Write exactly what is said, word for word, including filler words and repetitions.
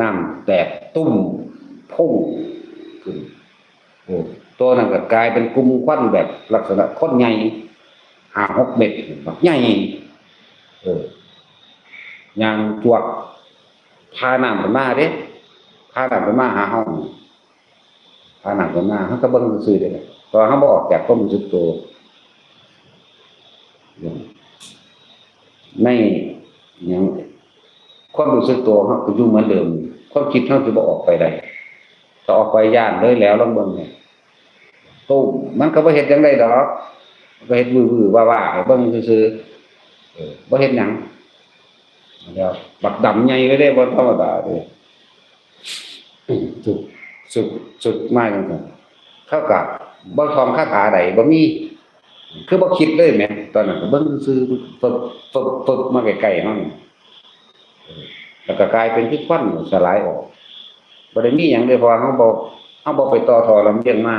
น้ำแตกตุ้มพุ่งขึ้น โอ้ ตัวนั้นก็กลายเป็นกลุ่มควันแบบลักษณะคนใหญ่ ห้าหกเมตร บักใหญ่ เออ ย่างจวก พาน้ำขึ้นมาเด้ พาน้ำขึ้นมาหาเฮา พาน้ำขึ้นมา เฮาก็เบิ่งซื่อๆเด้ เพราะว่าเฮาบ่ออกจากความรู้สึกตัว ในหยัง ความรู้สึกตัวเฮาก็อยู่เหมือนเดิม ความคิดเฮาสิบ่ออกไปได้ ถ้าออกไปย้านเลยแหล้ว ลองเบิ่งแหน่ ตุ้ม มันก็บ่เฮ็ดหยังได้ดอก ก็เฮ็ดวื้อๆว่าๆให้เบิ่งซื่อๆ เออ บ่เฮ็ดหยัง แล้วบักดำใหญ่เลยเด้ บ่ธรรมดาเด้ สุก สุก สุกมาจังซั่น เขาก็บ่ท่องคาถาใด บ่มี คือบ่คิดเลยแหม ตอนนั้นก็เบิ่งซื่อๆ ฟึบ ฟึบ ฟึบ มาใกล้ๆเฮานี่ เออ แล้วก็กลายเป็นคือควันสลายออก บ่ได้มีหยังเลย เพราะว่าเฮาบ่ เฮาบ่ไปต่อท่อลำเลียงมา